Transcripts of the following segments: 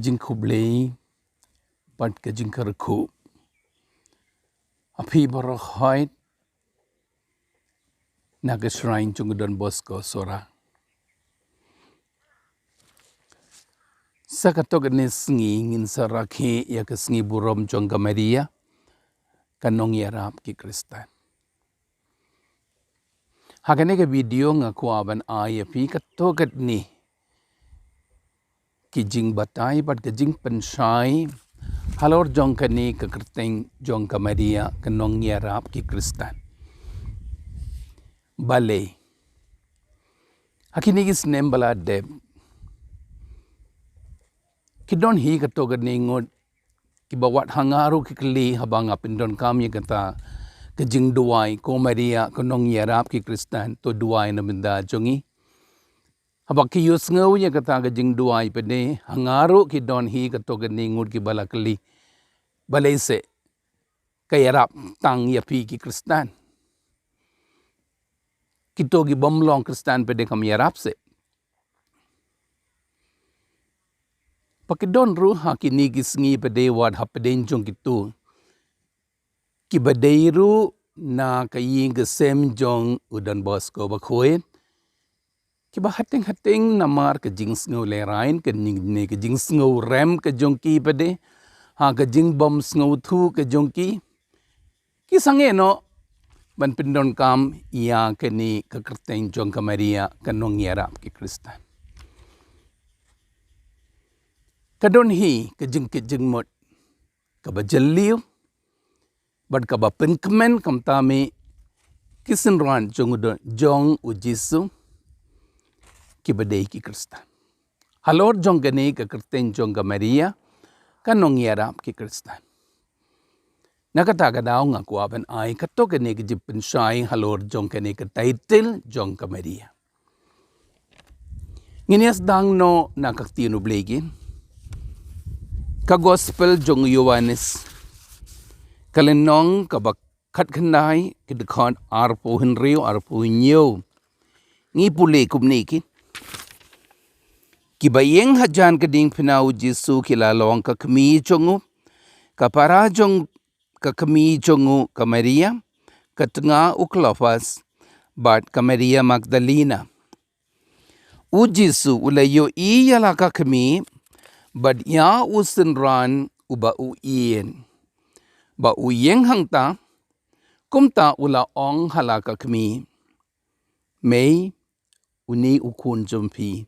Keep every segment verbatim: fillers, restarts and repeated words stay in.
jingkhublei bad ka jingkyrkhu ha phi baroh hoi na ka shrine jong u Don Bosco Sohra. Sa katto katne sngi ngin sa rakhe ïa ka sngi burom jong ka Maria, ka nongïarap ki Khristan. Ha kane ka video nga kwah ban ai ïa phi katto katne ki jingbatai bad ka jingpynshai halor jong kane ka kyrteng jong ka Maria, ka nongïarap ki Khristan. Balei? Ha kine ki snem ba la dep, ki don hi katto katne ngut kiba wat hangta ruh ki kylli haba nga pyndonkam ïa kata ka jingduwai, ko Maria, ka nongïarap ki Khristan, to duwai na bynta jong ngi. Haba ki ïohsngew ïa kata ka jingduwai pat de, hangta ruh ki don hi katto katne ngut kiba la kylli, balei seh ka ïarap tang ïa phi ki Khristan? Kito ki bym long Khristan pat de kam ïarap seh? Ba ki don ruh ha kine ki sngi pat de wat hapdeng jong kito kiba dei ruh na ka ïing ka sem jong u Don Bosco Bakhuid, kiba hateng hateng namar ka jingsngew lehraiñ, kane ka jingsngew rem ka jong ki pat de, ha ka jingbym sngewthuh ka jong ki, ki sangeh noh ban pyndonkam ïa kane ka kyrteng jong ka Maria, ka nongïarap ki Khristan. Ka don hi ka jingkit jingmut kaba jylliew bad kaba pynkmen, kumta mih ki synran jong u, jong u Jisu kiba dei ki Khristan, halor jong kane ka kyrteng jong ka Maria, ka nongïarap ki Khristan. Na kata ka daw nga kwah ban ai katto katne ka jingpynshai halor jong kane ka title jong ka Maria. Ngin ïa sdang noh na ka ktien U Blei ki, ka Gospel jong u Ïoannis, ka lynnong kaba khatkhyndai, ka dkhot arphew hynriew, arphew hynñiew. Ngi pule kumne ki, kiba ïeng hajan ka diengphna u Jisu ki la long ka kmie jong u, ka para jong ka kmie jong u ka Maria, ka tnga u Klopas, bad ka Maria Magdalena. U Jisu u la ïohi ïa la ka kmie bad ïa u synran uba u ïeit. Ba u ïeng hangta, kumta u la ong ha la ka kmie, Mei, une u khun jong phi.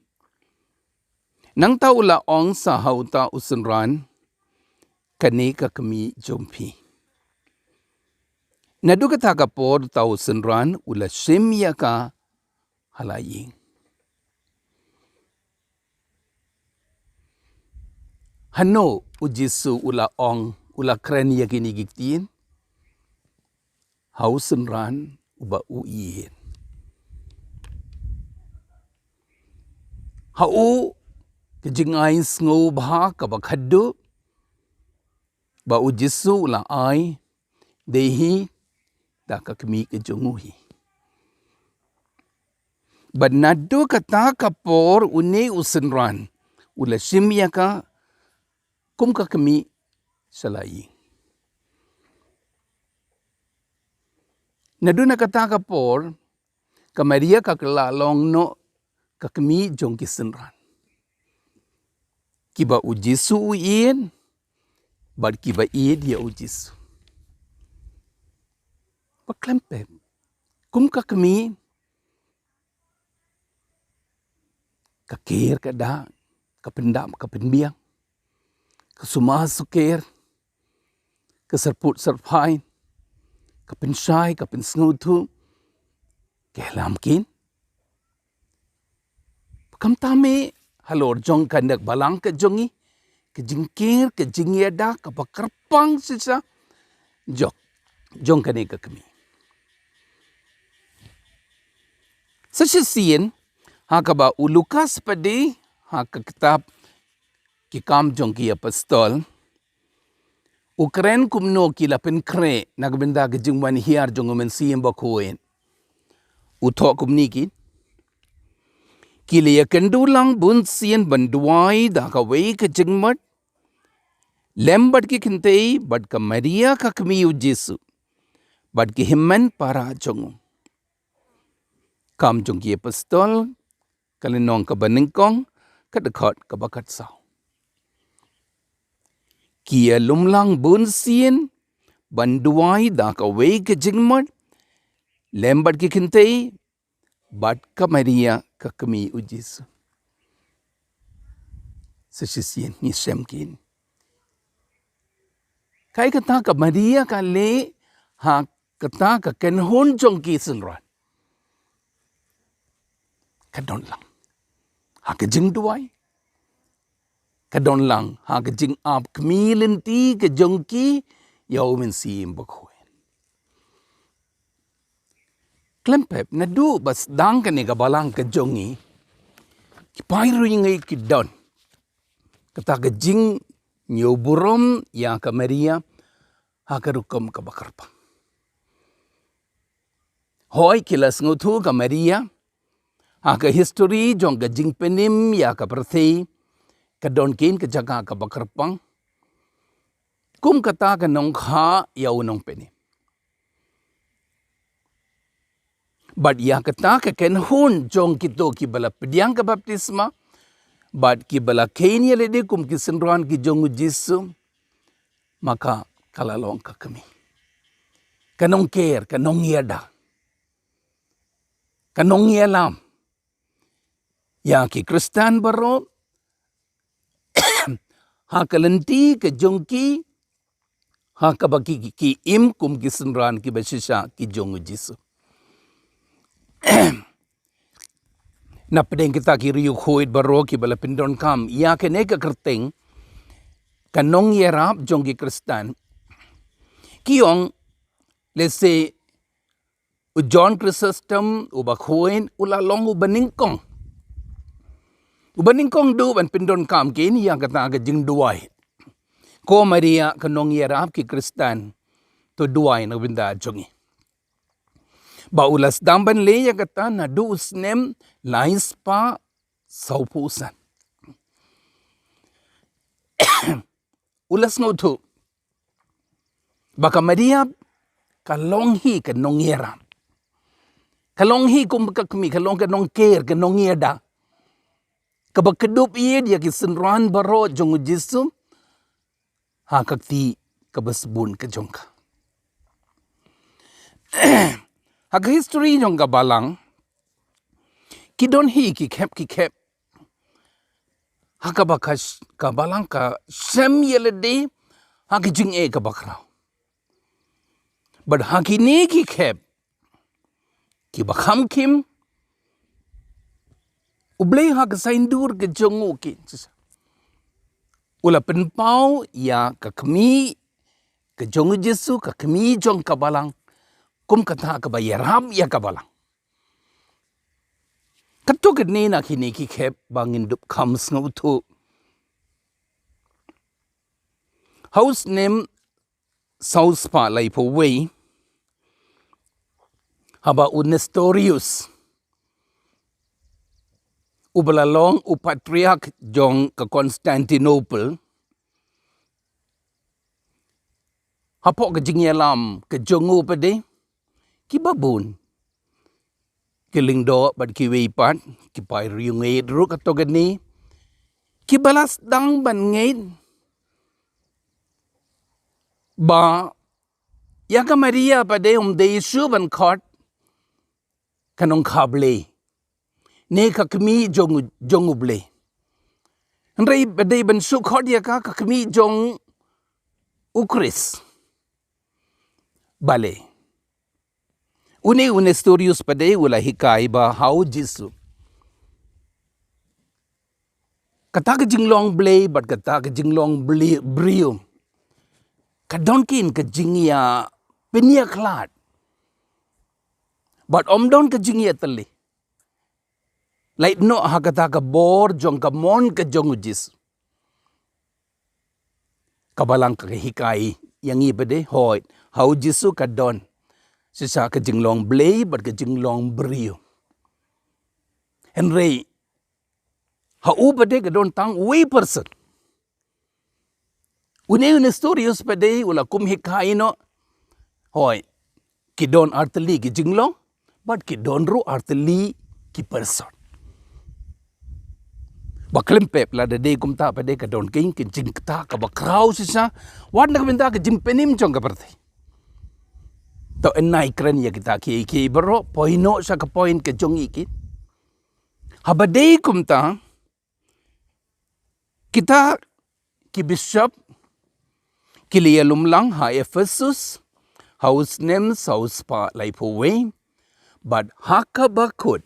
Nangta u la ong sa ha uta u synran, Kane ka kmie jong phi. Naduh kata ka por uta u synran u la shim ïa ka ha la ïing. Hano u Jisu u la ong, u la kren ïa kine ki ktien? Ha u synran uba u ïeit. Ha u ka jingai sngewbha kaba khadduh ba u Jisu u la ai, dei hi da ka kmie ka jong u hi. Bad naduh kata ka por une u synran u la shim ïa ka kum ka kmie sha la ïing. Naduh na kata ka por ka Maria ka la long noh ka kmie jong ki synran kiba u Jisu u ïeit bad kiba ïeit ïa u Jisu. Ba khlem pep, kum ka kmie ka ker ka dah, ka pyndap ka pynbiang, ka sumar sukher, ka syrpud syrphai, ka pynshai ka pynsngewthuh, ka ïalam kin. Khamtam eh halor jong ka nek balang ka jong i, ka jingker, ka jingïada, ka ba kyrpang shisha jong, jong kane ka kmie. Sa shisien ha kaba u Lukas pat de ha ka kitab Ki Kam jong ki Apostol u kren kumno ki la pynkhreh na ka bynta ka jingwan hiar jong u Mynsiem Bakhuid. U thoh kumne ki, ki la ïakynduh lang bun sien ban duwai da kawei ka jingmut, lem bad ki kynthei, bad ka Maria ka kmie u Jisu, bad ki hynmen para jong u. Kam Jong ki Apostol, ka lynnong kaba nyngkong, ka dkhot kaba khatsaw. Ki ïalumlang bunsien ban duwai da kawei ka jingmut, lem bad ki kynthei, bad ka Maria ka kmie u Jisu. Sa shisien ngi shem kine. Kaei kata ka Maria ka leh ha kata ka kynhun jong ki synran? Ka don lang ha ka jingduwai. Ka don lang ha ka jingap kmie lynti ka jong ki ïa u Mynsiem Bakhuid. Khlem pep, naduh ba sdang kane ka balang ka jong ngi, ki paidbah ngi ki don kata ka jingñiew burom ïa ka Maria ha ka rukom kaba kyrpang. Hooid, ki la sngewthuh ka Maria ha ka history jong ka jingpynim ïa ka pyrthei, ka don kane ka jaka kaba kyrpang kum kata ka nongkha ïa u nongpynim. Bad ïa kata ka kynhun jong kito kiba la pdiang ka baptisma, bad kiba la kheiñ ïa lade kum ki synran ki jong u Jisu, ma ka, ka la long ka kmie, ka nongker, ka nongïada, ka nongïalam ïa ki Khristan baroh ha ka lynti ka jong ki, ha kaba ki, ki, ki im kum ki synran kiba shisha ki jong u Jisu. Na pdeng kita ki riewkhuid baroh kiba la pyndonkam ïa kane ka kyrteng ka nongïarap jong ki Khristan, ki ong, lehse u John Chrysostom, u bakhuid, u la long u banyngkong, u banyngkong duh ban pyndonkam kine ïa kata ka jingduwai. Ko Maria ka nongïarap ki Khristan, to duwai na ka bynta jong ngi. Ba u la sdang ban leh ïa kata naduh u snem lai spah sawphew san. U la sngewthuh ba ka Maria ka long hi ka nongïarap, ka long hi kum ka kmie, ka long ka nongker, ka nongïada, kaba kdup ïa ki synran baroh jong u Jisu ha ka kti kaba sbun ka jong ka. Ha ka history jong ka balang, ki don hi ki khep ki khep ha kaba ka sh-, ka balang ka shem ïa lade ha ka jingeh kaba khraw. Bad ha kine ki khep kiba kham khim, U Blei ha ka saiñdur ka jong u, ki, u la pynpaw ïa ka kmie ka jong u Jisu, ka kmie jong ka balang, kum kata kaba ïarap ïa ka balang. Katto katne na kine ki khep ba ngin dup kham sngewthuh, ha u snem saw spah laiphew wei, haba u Nestorius, uba la long u patriarch jong ka Constantinople, hapoh ka jingïalam ka jong u pat de, kiba bun, ki lyngdoh bad kiwei pat, ki paid riewngeit ruh katto katne, kiba la sdang ban ngeit ba ïa ka Maria pat de ym dei shuh ban khot ka nongkha Blei, ne ka kmie jong, jong u Blei. Hynrei ba dei ban shu khot ïa ka ka kmie jong u Khrist. Balei? Une u Nestorius pat de u la hikai ba ha u Jisu, kata ka jinglong Blei bad kata ka jinglong bli-, briew, ka don kine ka jingïapynïakhlad bad ym don ka jingïatylli. Lait noh ha kata ka bor jong ka mon ka jong u Jisu. Ka balang ka hikai ïa ngi pat de, hooid, ha u Jisu ka don shisha ka jinglong Blei bad ka jinglong briew. Hynrei ha u pat de ka don tang uwei person. Une u Nestorius pat de u la kum hikai noh. Hooid, ki don artylli ki jinglong, bad ki don ruh artylli ki person. Ba khlem pep lada dei kumta pat de ka don keiñ ka jingktah kaba khraw shisha, wat na ka bynta ka jingpynim jong ka pyrthei. To ynai kren ïa kita kiei kiei baroh, poi noh sha ka point ka jong ngi ki. Haba dei kumta, kita ki bishop ki la ïalum lang ha Ephesus, ha u snem saw spah laiphew wei, bad ha kaba kut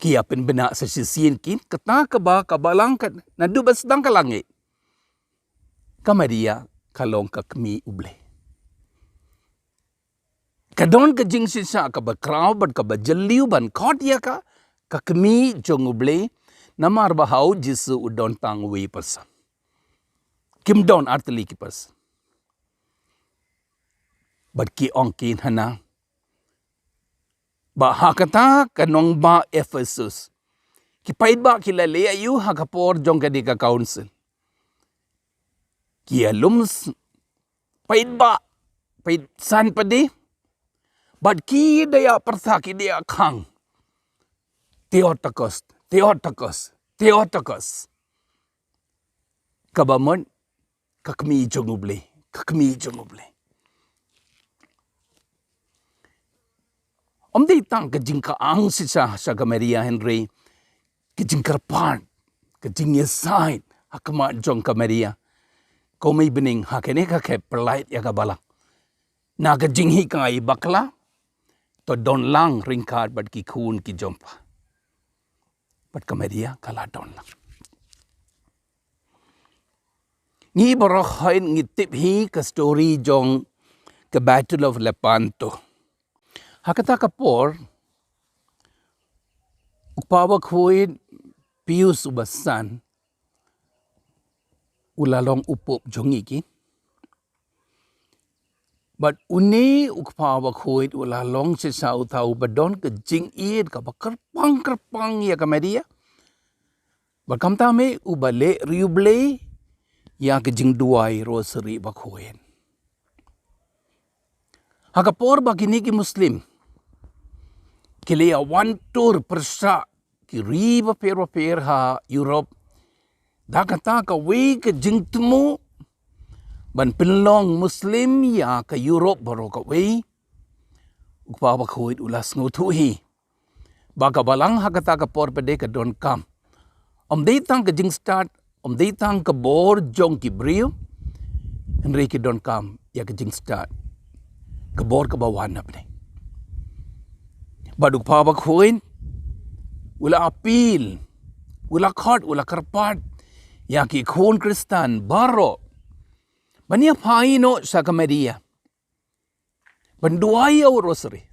ki ïa pynbna sa shisien ki, kata kaba ka balang ka naduh ba sdang ka la ngeit, ka Maria ka long ka kmie U Blei. Ka don ka jingshisha kaba khraw bad kaba jylliew ban khot ïa ka ka kmie jong U Blei, namar ba ha u Jisu u don tang uwei person. Kim don artylli ki person. Bad ki ong ki hana ba ha kata ka nongbah Ephesus, ki paidbah ki la leh aïu ha ka por jong kane ka council? Ki ïalum s-, paidbah, paidsan pat de, bad ki da ïa pyrta, ki da ïa khang, Theotokos, Theotokos, Theotokos. Kaba mut ka kmie jong U Blei, ka kmie jong U Blei. Ym dei tang ka jingkhang shisha sha ka Maria, hynrei ka jingkyrpad, ka jingïasaid ha khmat jong ka Maria. Ko mei bneng, ha kane ka khep pyllait ïa ka balang. Na ka jinghikai bakla, to don lang ryngkat bad ki khun ki jong pha. Bad ka Maria ka la don lang. Ngi baroh hooid ngi tip hi ka story jong ka Battle of Lepanto. Ha kata ka por, u Kpa Bakhuid Pius uba san u la long u Pope jong ngi ki. Bad une u Kpa Bakhuid u la long shisha uta uba don ka jingïeit kaba kyrpang kyrpang ïa ka Maria. Bad kumta me uba leh riewblei ïa ka jingduwai Rosary Bakhuid. Ha ka por ba kine ki Muslim ki la ïa wan tur pyrshah ki ri bapher bapher ha Europe, da kata kawei ka jingthmu ban pynlong Muslim ïa ka Europe baroh kawei, u Kpa Bakhuid u la sngewthuh hi ba ka balang ha kata ka por pat de ka donkam ym dei tang ka jingstad, ym dei tang ka bor jong ki briew, hynrei ki donkam ïa ka jingstad, ka bor kaba wan na bneng. Bad u Kpa Bakhuid u la appeal, u la khot, u la kyrpad ïa ki khun Khristan baroh ban ïa phai noh sha ka Maria ban duwai ïa u Rosary.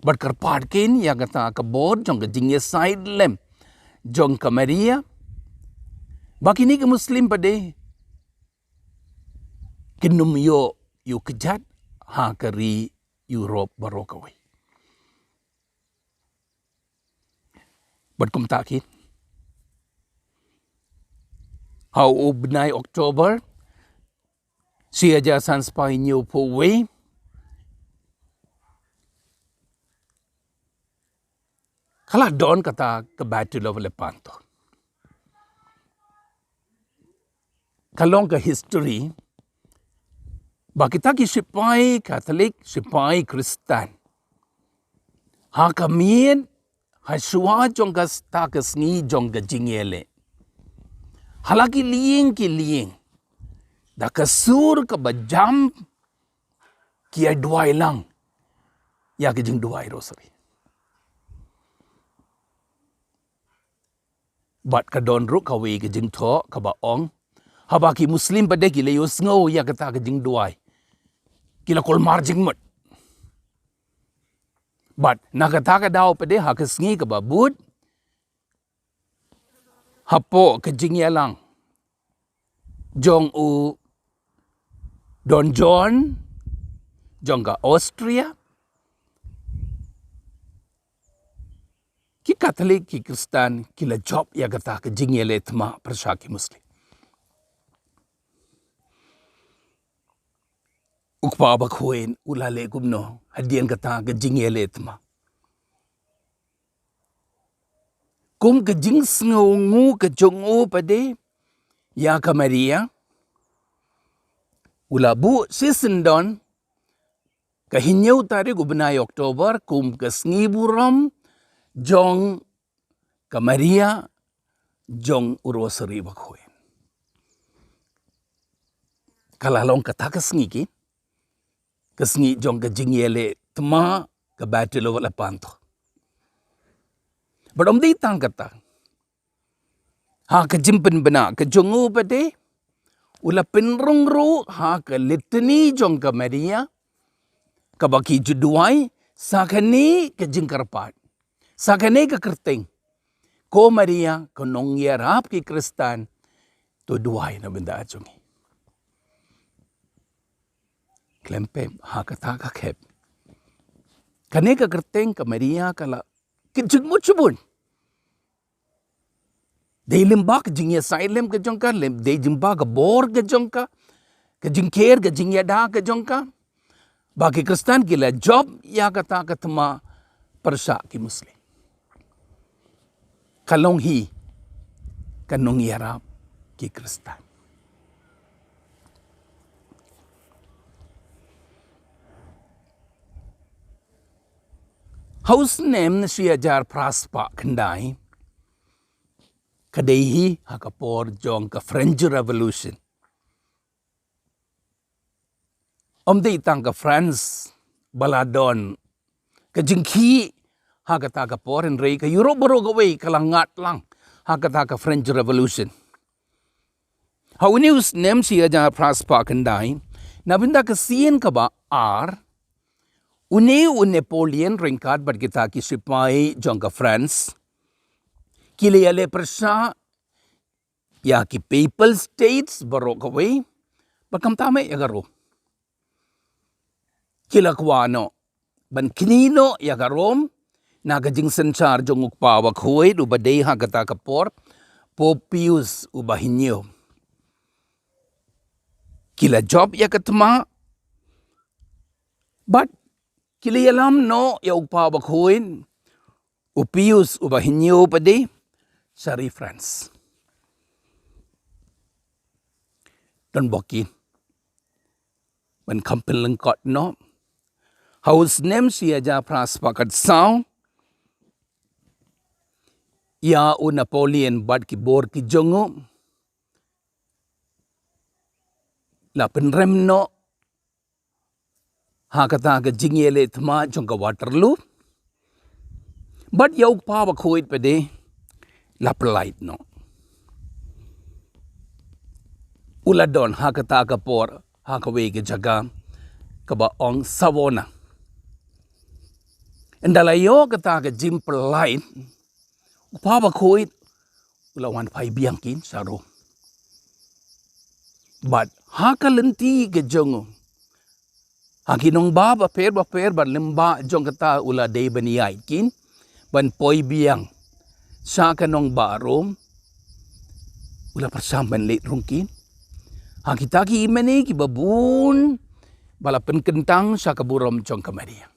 Bad kyrpad kin ïa kata ka bor jong ka jingïasaid lem jong ka Maria, ba kine ki Muslim pat de kin ym ïoh ïa u kjat ha ka ri Europe baroh kawei. Bad kumta kin, ha u bnai October shi hajar san spah hynñiewphew wei, ka la don kata ka Battle of Lepanto. Ka long ka history ba kita ki sipai Katholik, sipai Khristan, ha ka miet, ha shuwa jong kata ka sngi jong ka jingïaleh, ha la ki lieng ki lieng, da ka sur kaba jam, ki ïa duwai lang ïa ka jingduwai Rosary. Bad ka don ruh kawei ka jingthoh kaba ong, haba ki Muslim pat de ki la ïohsngew ïa kata ka jingduwai, ki la kulmar jingmut. Bad na kata ka daw pat de ha ka sngi kaba bud, hapoh ka jingïalang jong u Don John jong ka Austria, ki Katholik, ki Khristan ki la jop ïa kata ka jingïaleh thma pyrshah ki Muslim. U Kpa Bakhuid u la leh kumno hadien kata ka jingïaleh thma? Kum ka jingsngewnguh ka jong u pat de ïa ka Maria, u la buh shisyndon ka hynñiew tarik u bnai October kum ka sngi burom jong ka Maria jong u Rosary Bakhuid. Ka la long kata ka sngi ki, ka sngi jong ka jingïaleh thma, ka Battle of Lepanto. Bad ym dei tang kata, ha ka jingpynbna ka jong u pat de, u la pynrung ruh ha ka litany jong ka Maria, kaba ki ju duwai sa kane ka jingkyrpad, sa kane ka kyrteng: Ko Maria, ko nongïarap ki Khristan, to duwai na bynta jong ngi. Khlem pep, ha kata ka khep, kane ka kyrteng ka Maria ka la, ka jingmut shibun. Dei lyngba ka jingïasaid lem ka jong ka, lem, dei lyngba ka bor ka jong ka, ka jingker, ka jingïada ka jong ka, ba ki Khristan ki la jop ïa kata ka thma pyrshah ki Muslim. Ka long hi ka nongïarap ki Khristan. Ha u snem shi hajar phra spah khyndai, ka dei hi ha ka por jong ka French Revolution. Ym dei tang ka France ba la don ka jingkhih ha kata ka por, hynrei ka Europe baroh kawei ka la ngat lang ha kata ka French Revolution. Ha une u snem shi hajar phra spah khyndai, na bynta ka sien kaba ar, une u Napoleon ryngkat bad kita ki sipai jong ka France ki la ïaleh pyrshah ïa ki Papal States baroh kawei, bad kumta mei ïa ka Rome. Ki la kwah noh ban kñi noh ïa ka Rome na ka jingsynshar jong u Kpa Bakhuid uba dei ha kata ka por Pope Pius uba hynñiew. Ki la jop ïa ka thma, bad ki la ïalam noh ïa u Kpa Bakhuid, u Pius uba hynñiew pat de, sha ri France. Don bok ki ban kham pynlyngkot noh, ha u snem shi hajar phra spah khatsaw, ïa u Napoleon bad ki bor ki jong u la pynrem noh ha kata ka jingïaleh thma jong ka Waterloo. Bad ïa u Kpa Bakhuid pat de la pyllait noh. U la don ha kata ka por ha kawei ka jaka kaba ong Savona. Ynda la ïoh kata ka jingpyllait, u Kpa Bakhuid u la wan phai biang kin sha Rome. Bad ha ka lynti ka jong u, ha ki nongbah bapher bapher bad lyngba jong kata u la dei ban ïaid kin ban poi biang sha ka nongbah Rome. U la pyrshang ban leit rung kin ha kita ki ïingmane kiba bun ba la pynkyntang sha ka burom jong ka Maria.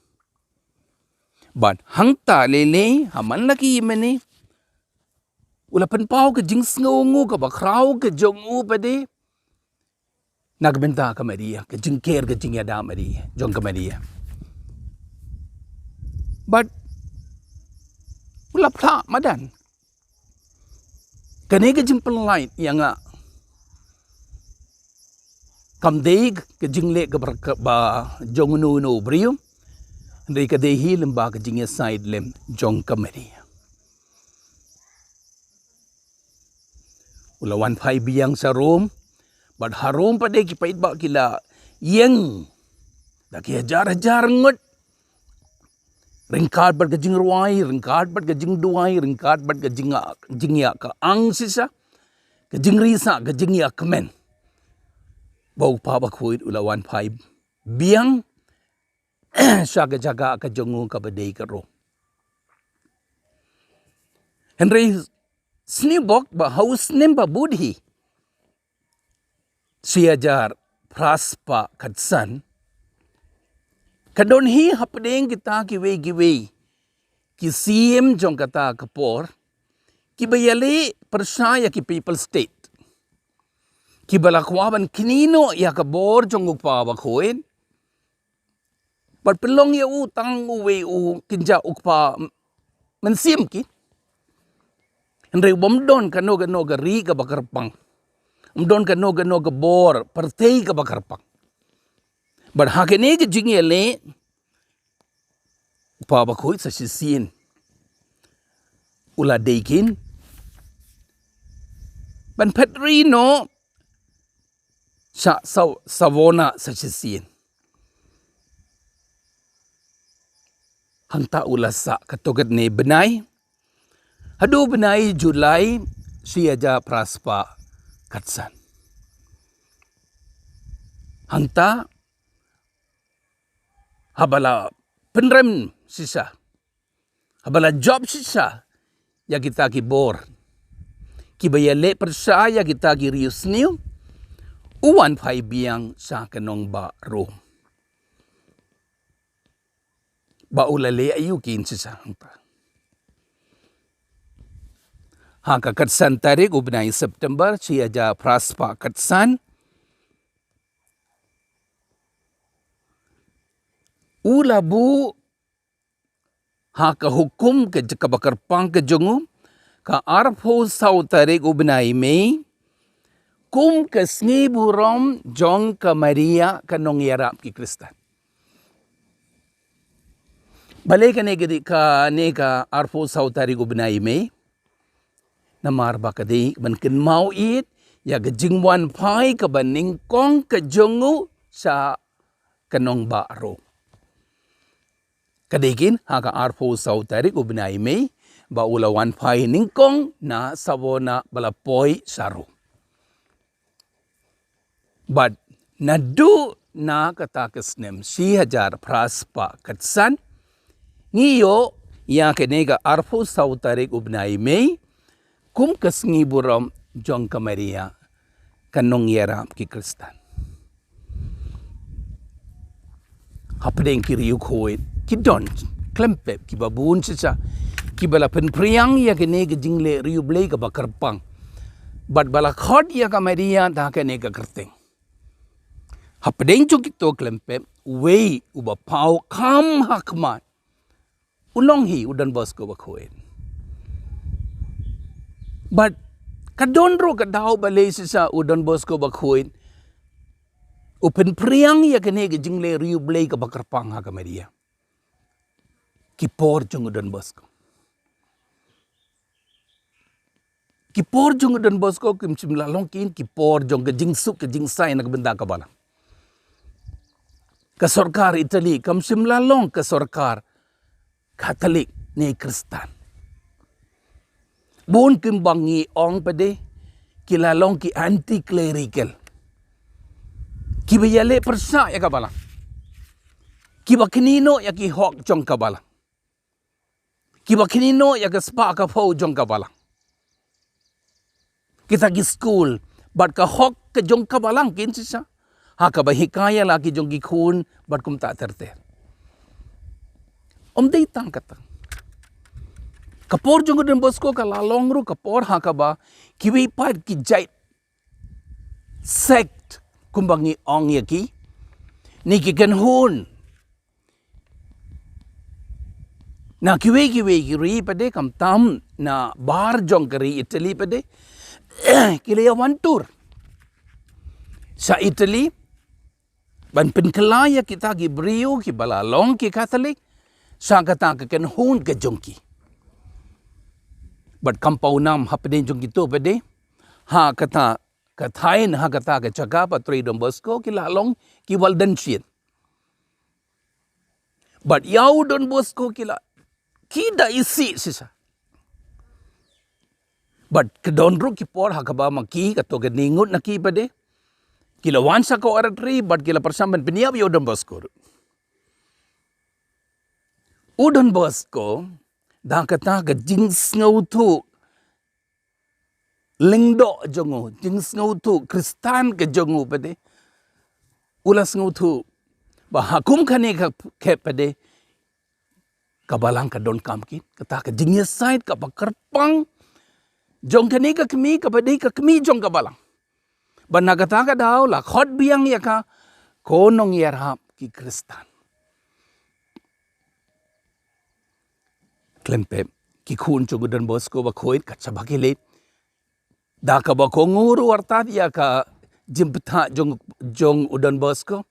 Bad hangta lei lei ha man la ki ïingmane, u la pynpaw ka jingsngewnguh kaba khraw ka jong u pat de na ka bynta ka Maria, ka jingker ka jingïada Maria, jong ka Maria. Bad u la phla madan. Kane ka jingpyllait ïa nga kam dei ka jingleh kaba, kaba jong uno uno u briew, hynrei ka dei hi lyngba ka jingïasaid lem jong ka Maria. U la wan phai biang sha Rome, bad ha Rome pat de ki paidbah ki la ïeng da ki hajar hajar ngut. Ryngkat bad ka jingrwai, ryngkat bad ka jingduwai, ryngkat bad ka jingïa, jingïa ka ang shisha, ka jingri sah, ka jingïa kmen. Ba u Kpa Bakhuid u la wan phai biang sha ka jaka ka jong u kaba dei ka Rome. Hynrei sniewbok ba ha u snem ba bud hi, shi hajar phra spah khatsan, Ka don hi hapdeng kita kiwei kiwei ki siem jong kata ka por, kiba ïaleh pyrshah ïa ki Papal State, kiba la kwah ban knieh noh ïa ka bor jong u Kpa Bakhuid, bad pynlong ïa u tang uwei u kynja u kpa mynsiem ki. Hynrei bym don kano kano ka ri kaba kyrpang, bym don kano kano ka bor pyrthei kaba kyrpang. Bad ha kane ka jingïaleh, u Kpa Bakhuid sa shisien u la dei keiñ ban phet ri noh sha Sa-, Savona sa shisien. Hangta u la sah katto katne bnai, haduh bnai July shi hajar phra spah khatsan. Hangta haba la pynrem shisha, haba la jop shisha ïa kita ki bor, kiba ïaleh pyrshah ïa kita ki riewsniew, u wan phai biang sha ka nongbah Rome. Ba u la leh aïu keiñ shisha hangta? Ha ka khatsan tarik u bnai September shi hajar phra spah khatsan, u la buh ha ka hukum ka j-, kaba kyrpang ka jong u, ka arphew saw tarik u bnai Mei, kum ka sngi burom jong ka Maria ka nongïarap ki Khristan. Balei kane ka dei, kane ka arphew saw tarik u bnai Mei? Namar ba ka dei ban kynmaw ïa ka jingwan phai kaba nyngkong ka jong u sha ka nongbah Rome. Ka dei keiñ ha ka arphew saw tarik u bnai Mei ba u la wan phai nyngkong na Savona ba la poi sha Rome. Bad naduh na kata ka snem shi hajar phra spah khatsan, ngi ïoh ïa kane ka arphew saw tarik u bnai Mei kum ka sngi burom jong ka Maria ka nongïarap ki Khristan. Hapdeng ki riewkhuid ki don khlem pep kiba bun shisha, kiba la pynphriang ïa kane ka jingleh riewblei kaba kyrpang, bad ba la khot ïa ka Maria da kane ka kyrteng. Hapdeng jong kito khlem pep, uwei uba paw kham ha khmat u long hi u Don Bosco Bakhuid. Bad ka don ruh ka daw balei shisha u Don Bosco Bakhuid u pynphriang ïa kane ka jingleh riewblei kaba kyrpang ha ka Maria. Ki por jong u Don Bosco, ki por jong u Don Bosco kim shym la long keiñ ki por jong ka jingsuk ka jingshai na ka bynta ka balang. Ka sorkar Italy kam shym la long ka sorkar Katholik ne Khristan. Bun kumba ngi ong pat de, ki la long ki anti-clerical, kiba ïaleh pyrshah ïa ka balang, kiba knieh noh ïa ki hok jong ka balang, kiba knieh noh ïa ka spah ka phew jong ka balang. Kita ki skul bad ka hok ka jong ka balang keiñ shisha, ha kaba hikai ïa la ki jong ki khun bad kumta ter ter. Ym dei tang kata, ka por jong u Don Bosco ka la long ruh ka por ha kaba kiwei pat ki jait sect, kumba ngi ong ïa ki, ne ki kynhun na kiwei kiwei ki ri pat de, khamtam na bar jong ka ri Italy pat de, ki la ïa wan tur sha Italy ban pynkylla ïa kita ki briew kiba la long ki Katholik sha kata ka kynhun ka jong ki. Bad kam paw nam hapdeng jong kito pat de, ha kata ka thaiñ, ha kata ka jaka ba trei Don Bosco, ki la long ki Waldensian. Bad ïa u Don Bosco ki la, ki da isih shisha. Bad ka don ruh ki por ha kaba ma ki, kato kane ngut na ki pat de, ki la wan sha ka Oratory bad ki la pyrshang ban pynïap ïa u Don Bosco ruh. U Don Bosco, da kata ka jingsngewthuh lyngdoh jong u, jingsngewthuh Khristan ka jong u pat de, u la sngewthuh ba ha kum kane ka khep pat de ka balang ka donkam ki kata ka jingïasaid kaba kyrpang jong kane ka kmie kaba dei ka kmie jong ka balang. Ba na kata ka daw la khot biang ïa ka ko nongïarap ki Khristan. Khlem pep ki khun jong u Don Bosco ba khuid ka shaba ki leit da kaba kohnguh ruh artat ïa ka jingpyntha jong, jong u Don Bosco.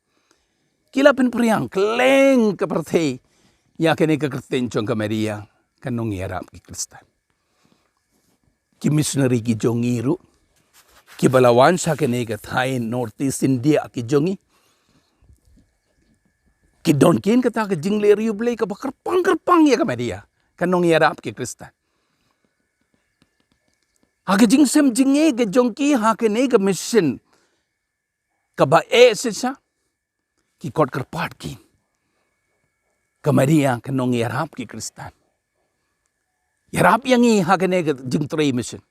Ki la pynpriang kylleng ka pyrthei ïa kane ka kyrteng jong ka Maria ka nongïarap ki Khristan. Ki missionary ki jong ngi ruh kiba la wan sha kane ka thaiñ North East India ki jong ngi ki don kin kata ka jingleh riewblei kaba kyrpang kyrpang ïa ka Maria ka nongïarap ki Khristan. Ha ka jingshem jingeh ka jong ki ha kane ka mission kaba eh shisha ki kot kyrpad ki ka Maria ka nongïarap ki Khristan. Ïarap ïa ngi ha kane ka jingtrei mission.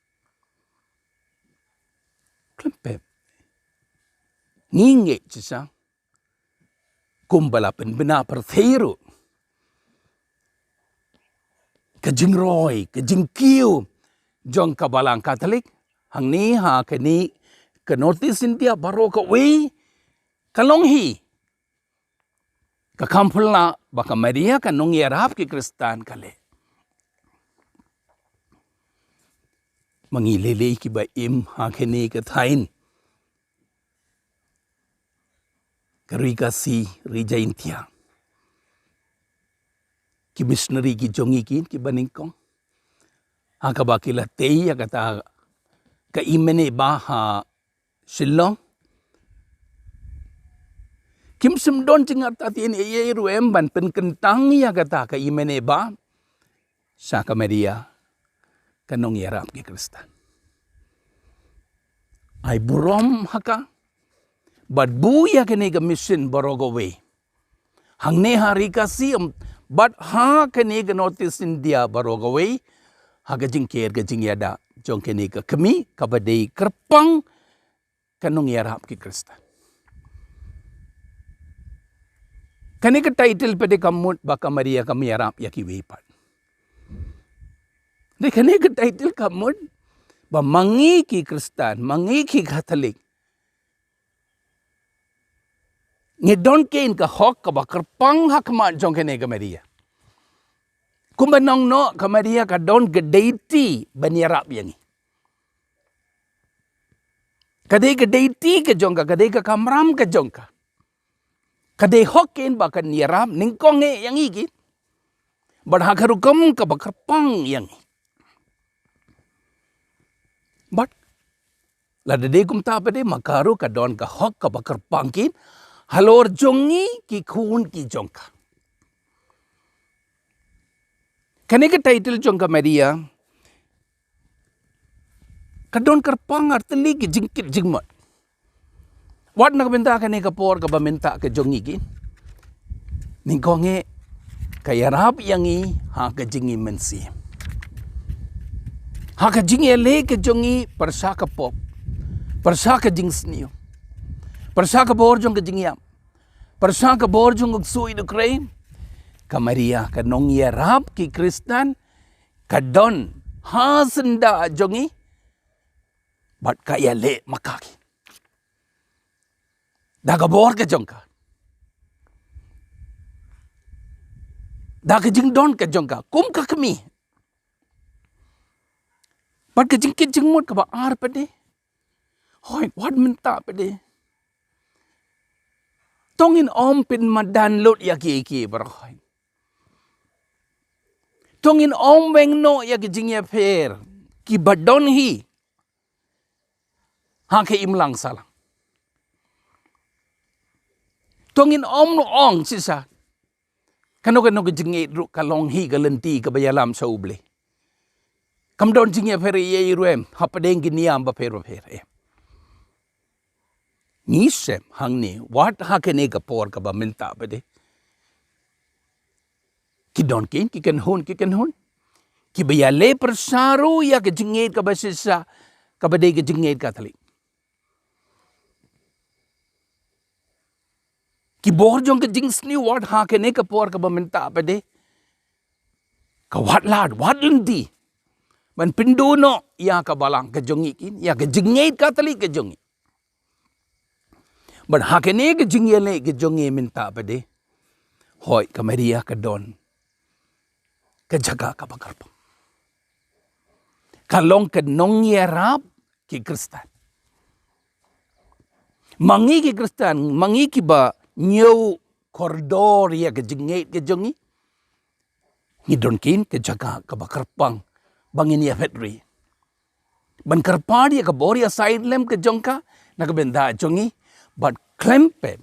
Khlem pep ngi ngeit shisha kumba la pynbna pyrthei ruh ka jingroi ka jingkiew jong ka balang Katholik hangne ha kane ka North East India baroh kawei ka long hi ka kam phylla ba ka Maria ka nongïarap ki Khristan ka leh. Ma ngi lei lei kiba im ha kane ka thaiñ ka ri Khasi, ri Jaintia. Ki missionary ki jong ngi kin kiba nyngkong ha kaba ki la tei ïa kata ka I M N A ba ha Shillong. Kim shym don jingartatien ei ei ruh em ban pynkyntang ïa kata ka I M N A ba sha ka Maria ka nongïarap ki Khristan. Ai burom ha ka bad buh ïa kane ka mission baroh kawei. Hangne ha ri Khasi em bad ha kane ka North East India baroh kawei ha ka jingker ka jingïada jong kane ka kmie kaba dei kyrpang ka nongïarap ki Khristan. Kane ka title pat de ka mut ba ka Maria kam ïarap ïa kiwei pat. Dei kane ka title ka mut ba ma ngi ki Khristan, ma ngi ki Katholik ngi don kein ka hok kaba kyrpang ha khmat jong kane ka Maria. Kumba nong noh ka Maria ka don ka deiti ban ïarap ïa ngi. Ka dei ka deiti ka jong ka, ka dei ka kamram ka jong ka. Ka dei hok kein ba kan ïarap nyngkong eh ïa ngi kin bad ha ka rukom kaba kyrpang ïa ngi. Bad lada dei kumta pat de ma ka ruh ka don ka hok kaba kyrpang kin halor jong ngi ki khun ki jong ka. Kane ka title jong ka Maria ka don kyrpang artylli ki jingkit jingmut. Wat na ka bynta kane ka por kaba mynta ka jong ngi kin nyngkong eh ka ïarap ïa ngi ha ka jingim mynsiem, ha ka jingïaleh ka jong ngi pyrshah ka pop, pyrshah ka jingsniew, pyrshah ka bor jong ka jingïap, pyrshah ka bor jong u ksuid u khrei. Ka Maria ka nongïarap ki Khristan ka don ha syndah jong ngi bad ka ïaleh ma ka ki da ka bor ka jong ka, da ka jingdon ka jong ka kum ka kmie. Bad ka jingkit jingmut kaba ar pat de, hooid wat mynta pat de to ngin ym pynmadan lut ïa kiei kiei baroh, hooid to ngin ym weng noh ïa ki jingïapher kiba don hi ha ka imlang sahlang. To ngin ym ong shisha kano kano ka jingngeit ruh ka long hi ka lynti kaba ïalam sha U Blei. Kam don jingïapher ei ei ruh em hapdeng ki niam bapher bapher em. Ngi shem hangne wat ha kane ka por kaba mynta pat de ki don kin ki kynhun ki kynhun kiba ïaleh pyrshah ruh ïa ka jingngeit kaba shisha kaba dei ka jingngeit Katholik. ki bor jong ka jingsniew wat ha kane ka por kaba mynta pat de. Ka wat lad, wat lynti ban pynduh noh ïa ka balang ka jong ngi kin, ïa ka jingngeit Katholik ka jong ngi. Bad ha kane ka jingïaleh ka jong ngi mynta pat de, hooid ka Maria ka don ka jaka kaba kyrpang. Ka long ka nongïarap ki Khristan. Ma ngi ki Khristan, ma ngi kiba ñiew kordor ïa ka jingngeit ka jong ngi, ngi don kin ka jaka kaba kyrpang ba ngin ïa phet ri ban kyrpad ïa ka bor ïasaid lem ka jong ka na ka bynta jong ngi, bad khlem pep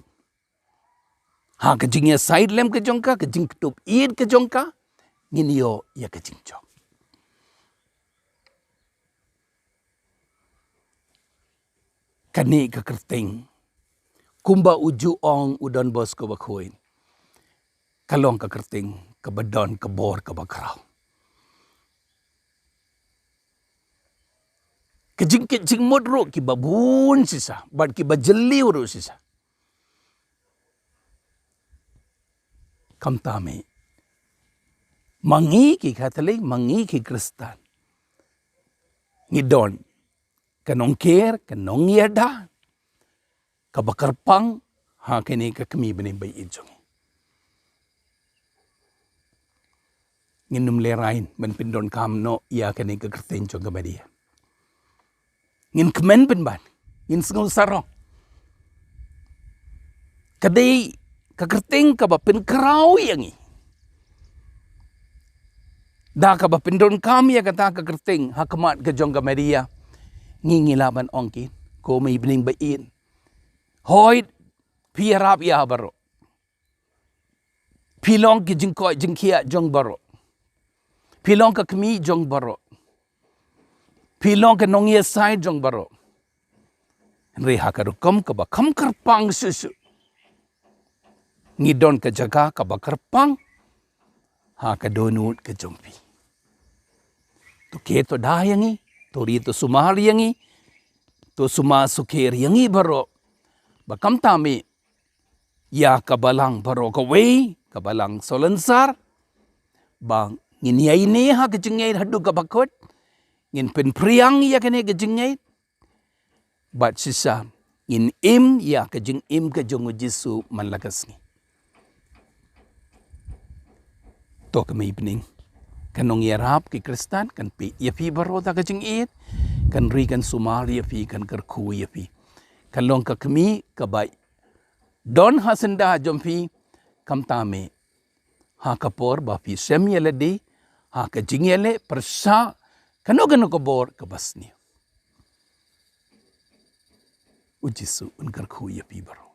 ha ka jingïasaid lem ka jong ka, ka jingktup ïeit ka jong ka, ngin ïoh ïa ka jingjop. Kane ka kyrteng, kumba u ju ong u Don Bosco Bakhuid, ka long ka kyrteng kaba don ka bor kaba khraw. Ka jingkit jingmut ruh kiba bun shisha bad kiba jylliew ruh shisha. Khamtam eh, ma ngi ki Katholik, ma ngi ki Khristan, ngi don ka nongker, ka nongïada kaba kyrpang ha kane ka kmie bneng ba ïeit jong ngi. Ngin ym lehrain ban pyndonkam noh ïa kane ka kyrteng jong ka Maria. Ngin kmen pynban, ngin sngew sarong. Ka dei ka kyrteng kaba pynkhraw ïa ngi. Da kaba pyndonkam ïa kata ka kyrteng ha khmat ka jong ka Maria, ngi ngi lah ban ong kin, ko mei bneng ba ïeit, hooid phi ïarap ïa baroh. Phi long ki jingkoit jingkhiah jong baroh. Phi long ka kmie jong baroh. Phi long ka nongïasaid jong baroh. Hynrei ha ka rukom kaba kham kyrpang shuh shuh, ngi don ka jaka kaba kyrpang ha ka dohnud ka jong phi. To khie to da ïa ngi, to ri to sumar ïa ngi, to sumar sukher ïa ngi baroh. Ba khamtam eh ïa ka balang baroh kawei, ka balang Salonsar, ba ngin ïaineh ha ka jingngeit haduh kaba kut, ngin pynphriang ïa kane ka jingngeit. Bad shisha ngin im ïa ka jingim ka jong u Jisu man la ka sngi. To ka mei bneng, ka nongïarap ki Khristan kan peit ïa phi baroh da ka jingïeit, kan ri kan sumar ïa phi, kan kyrkhu ïa phi. Kan long ka kmie kaba don ha syndah jong phi, khamtam eh ha ka por ba phi shem ïa lade ha ka jingïaleh pyrshah kano kano ka bor kaba sniew. U Jisu un kyrkhu ïa phi baroh.